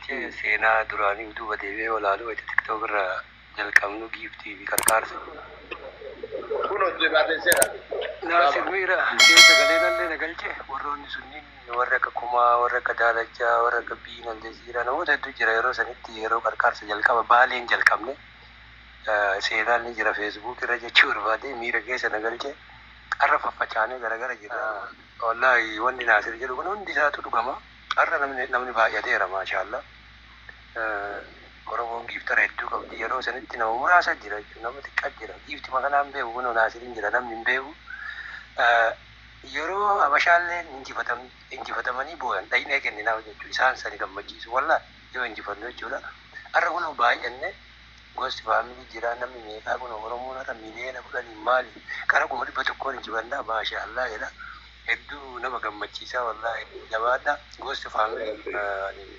galchee seenaa duraanii duuba deebi'ee olaaluu wayita TikTok irraa jalqabnu giiftii fi qarqaarsa. Kun hojii barreesseera. Naasir miira keessa galee nallee na galche. Warroonni sunniin warra akka Kumaa, warra akka Daalachaa, warra akka Biin Aljaziiraa, namoota hedduu jira. Yeroo sanitti yeroo qarqaarsa jalqaba Baaleen jalqabne seenaan ni jira Facebook irra jechuu barbaade. Miira keessa na galche. Qarra faffacaanee garagara jira. Wallaahi wanni Naasir jedhu kun hundi isaatu dhugama. Qarra namni baay'ateera, maashaallah. Oromoon giiftara hedduu qabdi. Yeroo sanitti nama muraasa jira jechuudha. Nama xiqqaa jira. Giifti makanaan beeku kunoo Naasiriin jira, namni hin beeku. Yeroo Habashaalleen injifatamanii booyan dhaqnee kenninaaf jechuudha. Isaan sani gammachiisu. Wallaahi yoo injifannu jechuudha. Har'a kunoo baay'anne, gosti family jira, namni meeqaa kun Oromoon har'a 10 miliyoonii maali qara 100,000 injifannaa, maashaallah jedha. Hedduu nama gammachiisaa, wallaahi jabaadha. Gosti family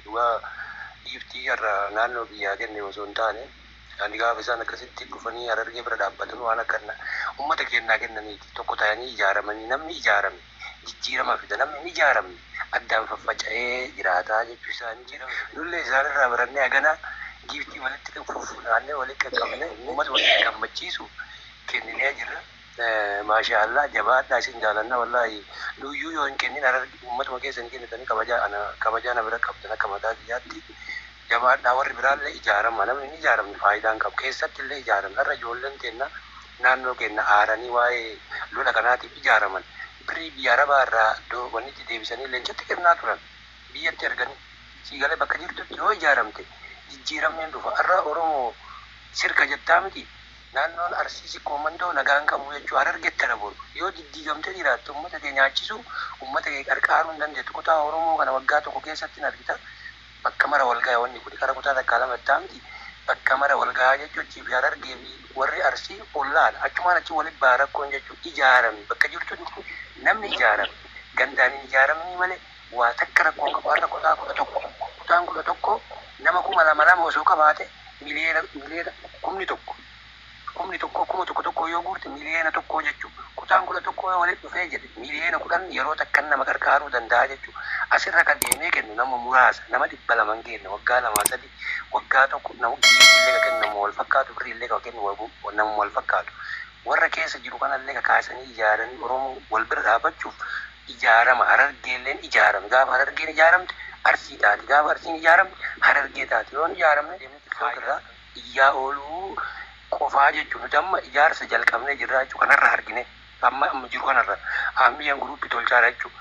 dhugaa giiftii har'a naannoo biyyaa kenne osoo hin taane, ani gaafa isaan akkasitti dhufanii Harargee bira dhaabbatan waan akka ummata kennaa kennaniiti. Tokko ta'anii ijaaramanii, namni ijaarame jijjiirama fida, namni hin ijaaramne addaan faffaca'ee jiraataa jechuu isaanii. Nullee isaanirraa barannee hagana giiftii walitti funaannee, walitti qaqqabne, uummata walitti gammachiisu kenninee jirra. Maasha Allah, jabaadhaa, isin jaalanna. Wallaahi nuyyuu yoo hin kennin Hararge uummatuma keessa hin kennitanii kabajaa ana kabajaa na bira qabdan akka mataa kiyyaatti. Jabaadhaa, warri biraallee ijaarama. Namni hin ijaaramne faayidaan qabu. Keessatti illee ijaaramne. Har'a ijoolleen teenna naannoo keenya aaranii waa'ee lola kanaatiif ijaaraman. Birrii biyya Arabaa irraa iddoo wanni itti deebisanii leencatti kennaa turan biyyatti erganii siigalee. Bakka jirtutti yoo ijaaramte jijjiiramni dhufa. Har'a Oromoo sirka jettaa miti, naannoon Arsii Sikkoo Mandoo nagaan qabu jechuu Harargetti boru yoo diddiigamtee jiraatte uummata kee nyaachisuu, uummata kee qarqaaruu hin dandeettu. Kutaa Oromoo kana waggaa tokko keessatti hin argita, bakka mara wal ga'a. Wanni kun kara kutaa takkaa lama ittaa miti, bakka mara wal gahaa jechuun fi Harargee fi warri Arsii ollaadha. Achumaan achi walitti baha rakkoon jechuun. Ijaarame bakka jirtutti namni ijaarame gandaan hin ijaaramanii malee waa takka rakkoon qabu. Har'a kutaa 11, kutaan 11 nama 2000 lama osoo qabaate miliyoona miliyoona 10,000, 10,000 1,000 yoo guurte 1 miliyoona jechuudha. Kutaan 11 yoo walitti dhufee jedhe 10 miliyoona yeroo takkan nama qarqaaruu danda'a jechuudha. Asirra kan deemee kennu nama muraasa, nama 200 kenna waggaa lama sadi waggaa tokko. Nama illee ka kennu nama wal fakkaatu, birrii illee ka kennu nama wal fakkaatu. Warra keessa jiru kanallee kakaasanii ijaaranii Oromoo wal bira dhaabbachuuf ijaarama. Harargeelleen ijaarame. Gaafa Harargeen ijaaramte Arsii taati. Gaafa Arsiin ijaaramte Harargee taati. Yoo ijaaramne irraa iyyaa ooluu qofaa jechuun. Nuti amma ijaarsa jalqabnee jirra jechuudha. Kanarra argine amma amma jiru kanarra ammiyyaan guruuppii tolchaadha jechuudha.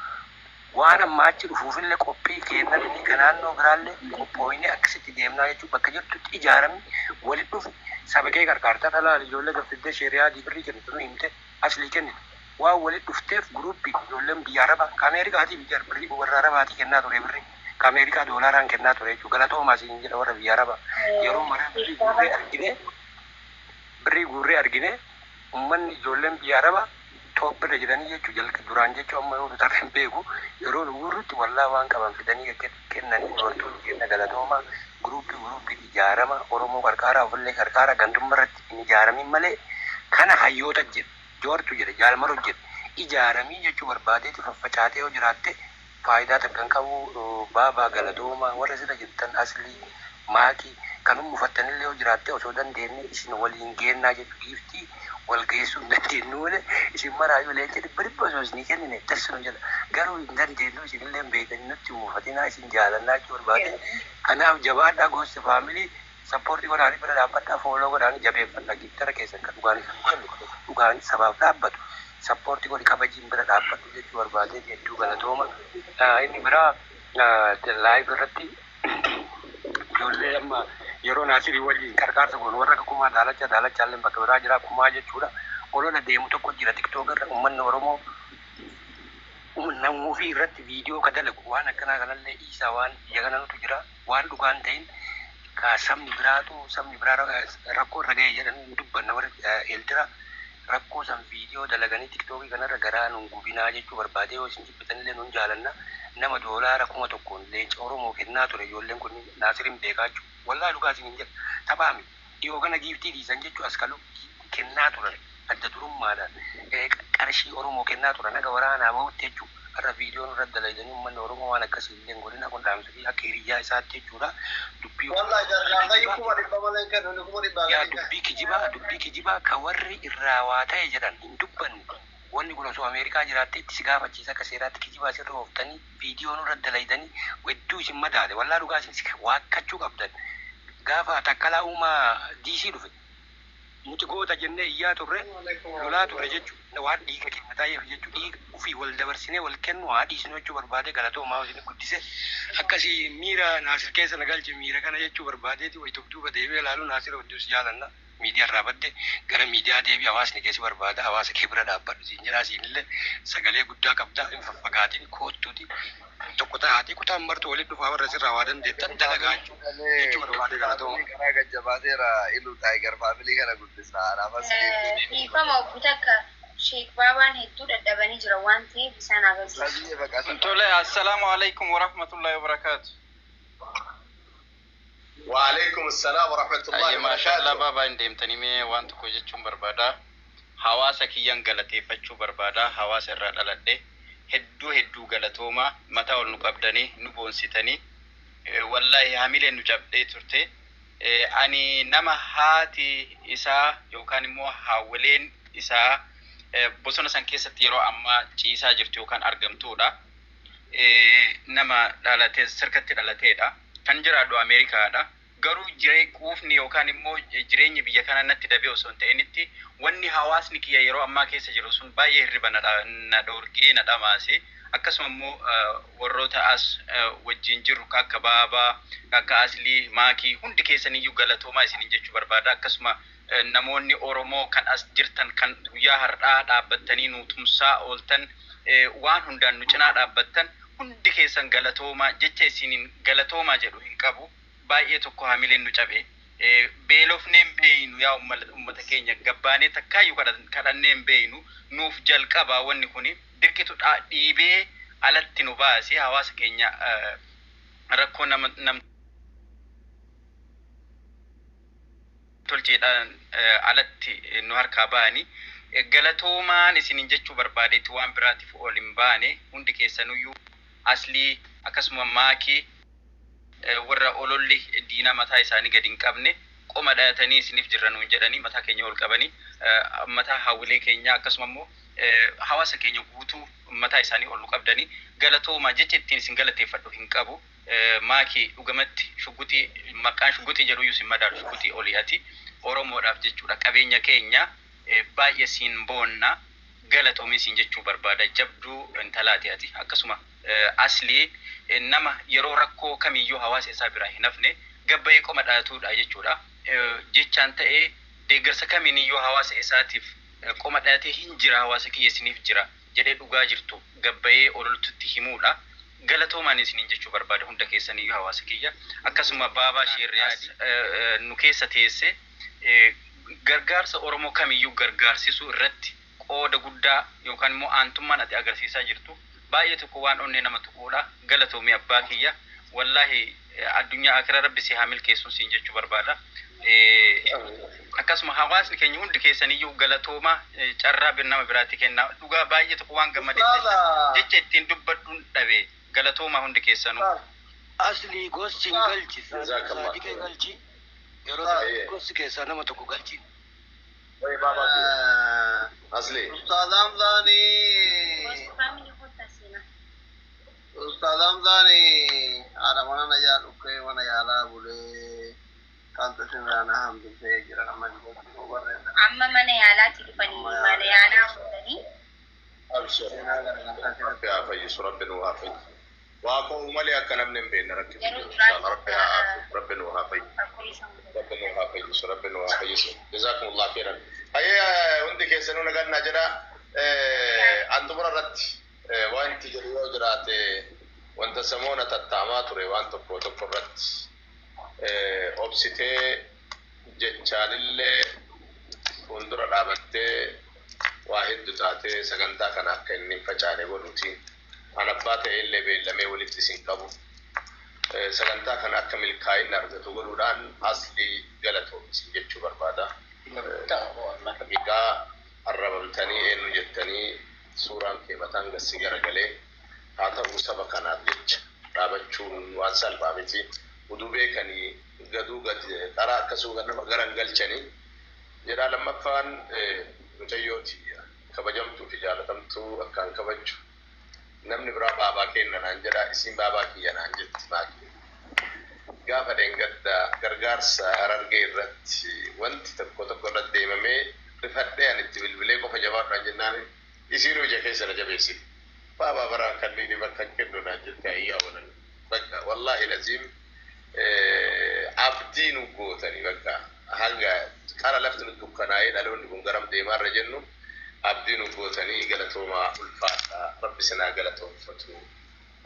Waan amma achi dhufuufillee qophii kennanii kan naannoo biraallee qophooyinee akkasitti deemnaa jechuudha. Bakka jirtutti ijaaramni walitti dhufu saba kee qarqaartaa dhalaa ijoollee gaffiddee sheeriyaa birrii kennitu nu himte aslii kennitu. Waan walitti dhufteef guruuppii ijoolleen biyya Arabaa ka Ameerikaatii biyya birrii warra Arabaatii kennaa ture, birrii ka Ameerikaa doolaaraan kennaa ture jechuudha. Galatoomaa siin jedha warra biyya Arabaa. Yeroo maraa birrii guurree argine, birrii guurree argine, ummanni ijoolleen biyya Arabaa tooppirra jedhanii jechuu jalqa duraan jechuu. Amma yoo nuti hin beeku, yeroo nu guurrutti wallaa waan qaban fidanii kennanii. Dubartoonni kenna, galatoomaa. Guruuppii guruuppii ijaarama, Oromoo qarqaaraa, ofillee qarqaara. Gandummaa irratti hin ijaaramin malee kana hayyoota jedhe, Joortu jedhe, Jaalmaro jedhe, ijaaramii jechuu barbaadeeti. Faffacaatee yoo jiraatte faayidaa takka hin qabu. Baabaa, galatoomaa. Warra sirra jirtan, Aslii, Maakii, kan mufattanillee yoo jiraatte osoo dandeenye isin waliin geennaa jechuu. Giiftii wal geessuu hin dandeenyu malee isin maraayyuu leenca dhibba dhibba osoo isinii kennine tassinu jedha. Garuu hin dandeenyu, isinillee hin beekanii nutti mufatinaa, isin jaalannaa jechuu barbaade. Kanaaf jabaadhaa, gosti family support godhaanii bira dhaabbadhaa, follow godhaanii jabeeffadhaa. Giiftara keessan kan dhugaan isin kennu, dhugaan sabaaf dhaabbatu support godhi, kabajiin bira dhaabbadhu jechuu barbaade. Hedduu galatooma. Inni biraa live irratti ijoollee amma yeroo Naasirii waliin qarqaarsa goonu warra akka Kumaa Daalacha, Daalachaallee bakka biraa jira, Kumaa jechuudha. Olola deemu tokko jira TikTok irra, uummanni Oromoo nama ofii irratti viidiyoo ka dalagu waan akkanaa kanallee dhiisaa. Waan biyya kana nutu jira, waan dhugaan ta'in ka sabni biraatu sabni biraa rakkoo irra ga'e jedhanii dubbanna. Warra Eeltira rakkoo san viidiyoo dalaganii TikTokii kanarra garaa nun gubinaa jechuu barbaade. Yoo isin jibbitanillee nun jaalanna. Nama doolaara 1000n leenca Oromoo kennaa ture ijoolleen kun, Naasiriin beekaa jechuudha. Wallaahi dhugaa isin hin jedha, taphaa miti. Dhiyoo kana giiftii dhiisan jechuu as kaluu kennaa turan, adda durummaadhaan qarshii Oromoo kennaa turan haga waraanaa bahutti jechuudha. Har'a viidiyoon irratti dalaydanii uummanni Oromoo waan akkasii illee hin godhina. Kun dhaamsa fi akka hiriyyaa isaatti jechuudha. Dubbii Wallahi gargaarsa 100,000 malee hin kennu, inni 100,000 yaa gadi hin kennu. dubbii kijibaa, dubbii kijibaa ka warri irraa waa ta'e jedhan hin dubbanne. Wanni kun osoo Ameerikaa jiraattee itti si gaafachiisa akka seeraatti. Kijibaa asirra ooftanii viidiyoo nurra dalaydanii hedduu isin madaale. Wallaa dhugaa isin waakkachuu qabdan. Gaafa Takkalaa Uumaa DC dhufe nuti goota jennee iyyaa turre, lolaa turre jechuudha. Waan dhiiga keenya ta'eef jechuudha. Dhiiga ofii wal dabarsinee wal kennu haa dhiisnu jechuu barbaade. Galatoomaa, isin guddise. Akkasii miira Naasir keessa na galche, miira kana jechuu barbaadeeti. Wayita duuba deebi'ee ilaalu, Naasir hedduus jaalanna. Miidiyaa irraa badde, gara miidiyaa deebii, hawaasni keessi barbaada, hawaasa kee bira dhaabbadhu siin jedhaa. Siinillee sagalee guddaa qabda, hin faffagaatiin, koottuuti tokko ta'aatii kutaan martu walitti dhufaa, warra sirraa waa dandeettan dalagaa jechuu barbaade. Galatooma. Karaa gajjabaateera ilu Tiger Family kana guddisa. Anaafas Dhiifama, obbo takka Sheek Baabaan hedduu dadhabanii jira waan ta'eef isaan agarsiisa. Sabiyyee baqata. Tole, assalaamu alaikum warahmatullahi wabarakaatu. وعليكم السلام ورحمة الله Ayye, maashaallah. وبركاته. Baabaa hin deemtanii, mee waan tokko jechuun barbaada. Hawaasa kiyyan galateeffachuu barbaada. Hawaasa irraa dhaladhe. Hedduu hedduu galatooma. Mataa ol nu qabdanii, nu boonsitanii. Wallaahi hamileen nu cabdee turte. Ani nama haati isaa yookaan immoo haawwaleen isaa bosona san keessatti yeroo ammaa ciisaa jirtu yookaan argamtuudha. Nama dhalatee sirkatti dhalateedha. Kan jiraadhu Ameerikaadha. Garuu jiree quufni yookaan immoo jireenyi biyya kana natti dabee osoo hin ta'initti, wanni hawaasni kiyya yeroo ammaa keessa jiru sun baay'ee hirriba na dhoorgee na dhamaase. Akkasuma immoo warroota as wajjin jirru ka akka Baabaa, ka akka Aslii, Maakii, hundi keessaniyyuu galatoomaa isiniin jechuu barbaada. Akkasuma namoonni Oromoo kan as jirtan, kan guyyaa har'aa dhaabbattanii nu tumsaa ooltan, waan hundaan nu cinaa dhaabbattan, hundi keessan galatoomaa. Jecha isiniin galatoomaa jedhu hin qabu. Baay'ee tokko hamileen nu cabe. Beelofnee hin beeynu, yaa ummata keenya, gabbaanee takkaayyuu kadhannee hin beeynu. Nuuf jalqabaa wanni kuni dirqitu dhiibee alatti nu baasee hawaasa keenya rakkoo nama nam tolcheedhaan alatti nu harkaa ba'anii galatoomaan isiniin jechuu barbaadeetu, waan biraatiif ol hin baane. Hundi keessanuyyuu, Aslii, akkasuma Maakii, warra ololli diinaa mataa isaanii gadi hin qabne, qoma dhayatanii isiniif jirra nuun jedhanii mataa keenya ol qabanii, mataa hawwilee keenya akkasuma immoo hawaasa keenya guutuu mataa isaanii ol nu qabdanii, galatoomaa. Jecha ittiin isin galateeffadhu hin qabu. Maakii, dhugamatti shugguxii, maqaan shugguxii jedhu iyyuu isin madaalu, shugguxii olii ati Oromoodhaaf jechuudha. Qabeenya keenya, baay'ee siin boonna, galatoomii siin jechuu barbaada. Jabduu intalaati ati. Akkasuma Aslii, nama yeroo rakkoo kamiyyuu hawaasa isaa biraa hin hafne, gabbayee qoma dhaatuudha jechuudha. Jechaan ta'ee deeggarsa kamiiniyyuu hawaasa isaatiif qoma dhaatee hin jira, hawaasa kiyya isiniif jira jedhee dhugaa jirtu gabbayee ololtutti himuudha. Galatoomaan isiniin jechuu barbaada hunda keessaniyyuu, hawaasa kiyya. Akkasuma Baabaa Sheerriyaas nu keessa teesse gargaarsa Oromoo kamiyyuu gargaarsisuu irratti qooda guddaa yookaan immoo aantummaan ati agarsiisaa jirtu baay'ee tokko waan onnee nama tuquudha. Galatoomii abbaa kiyya. Wallaahi addunyaa akira rabbi si haa milkeessuun siin jechuu barbaada. Akkasuma hawaasni keenya hundi keessaniyyuu galatooma. Carraa nama biraatti kennaa. Dhugaa baay'ee tokko waan gammadeef jecha ittiin dubbadhuun dhabe. Galatooma hundi keessanuu. Aslii, gosti hin galchi. Jazakallah. Saadiqee galchi. Yeroo ta'u gosti keessaa nama tokko galchi. Wai Baba Asli. Ustaz Hamzani, Gosti Family kottaa seenaa. Ustaz Hamzani haadha mana na yaa dhukkee mana yaalaa bulee kan isin hambisee jira, amma jiru barreessa. Amma mana yaalaatti dhufanii mana yaalaa fuudhanii. Abshir. Rabbi haa fayyisu, Rabbi nu haa fayyisu. Waa koo malee akka namni hin beekne rakkiftu Yeroo jiru inshallah. Rabbi haa duraatti aafu, Rabbi nu haa fayyisu. rakkoo isa mudatu. Rabbi nu haa fayyisu, Rabbi nu haa fayyisu. Jazakumullah khairan. Hayyee, hundi keessanuu nagaan jedha. An xumura irratti wanti jedhu yoo jiraate, wanta samoona tattaamaa ture waan tokko tokko irratti obsitee jechaanillee fuuldura dhaabattee waa hedduu taatee sagantaa kana akka inni hin facaane godhuutiin an abbaa ta'e illee beellamee walitti isin qabu. Sagantaa kana akka milkaa'inni argatu godhuudhaan Aslii galatoomsi jechuu barbaada. Haqiiqaa arrabamtanii eenyu jettanii suuraan kee mataan gassi garagalee Haa ta'u, saba kanaaf jecha dhaabachuun waan salphaa miti. Uduu beekanii gaduu gad karaa akkasuma nama garan galchanii jedhaa. Lammaffaan mucayyooti kabajamtuu fi jaalatamtuu akkaan kabaju. Namni biraa baabaa kenna naan jedha, isiin baabaa kiyya naan jetti maakii. Gaafa dheengadda gargaarsa Harargee irratti wanti tokko tokko irratti deemamee rifadhee ani itti bilbilee qofa jabaadhaan jennaan isiin ija keessa na jabeessite. Baabaa baraa kanneen bakka kennu naan jette ayyaa walan. Bakka wallaahi laziim abdii nu gootanii, bakka hanga qara lafti nu dukkanaa'ee dhaloonni kun garam deemaarra jennu abdii nu gootanii. Galatoomaa, ulfaadhaa, rabbi sinaa galatoomfatu.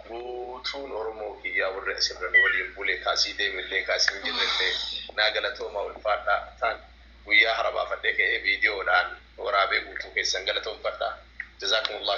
Guutuun Oromoo kiyyaa warri asirra nu waliin bule, kaasii deemillee kaasii hin jirrellee, naa galatoomaa, ulfaadhaa. Ta'an guyyaa hara baafadhee ka'ee viidiyoodhaan waraabee guutuu keessan galatoomfadhaa. Jazaakumullah.